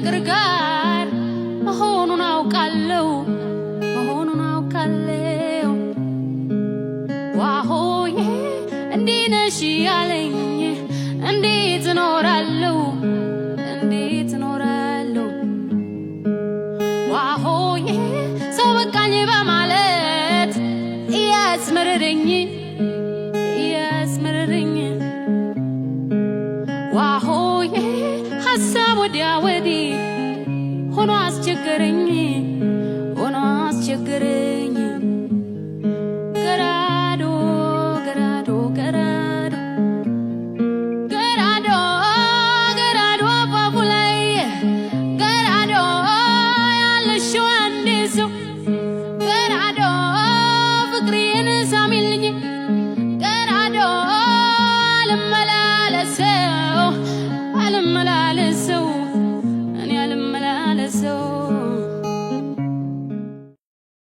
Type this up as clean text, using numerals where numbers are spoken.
ከፍቅር ጋር መሆኑን አውቃለሁ፣ መሆኑን አውቃለሁ። ዋሆዬ እንዲህ ነሽ ያለኝ እንዴት እኖራለሁ? እንዴት እኖራለሁ? ዋሆዬ ሰው በቃኝ በማለት እያስመረረኝ፣ እያስመረረኝ። ዋሆዬ ሀሳብ ወዲያ ወዲህ ሆኖ አስቸገረኝ።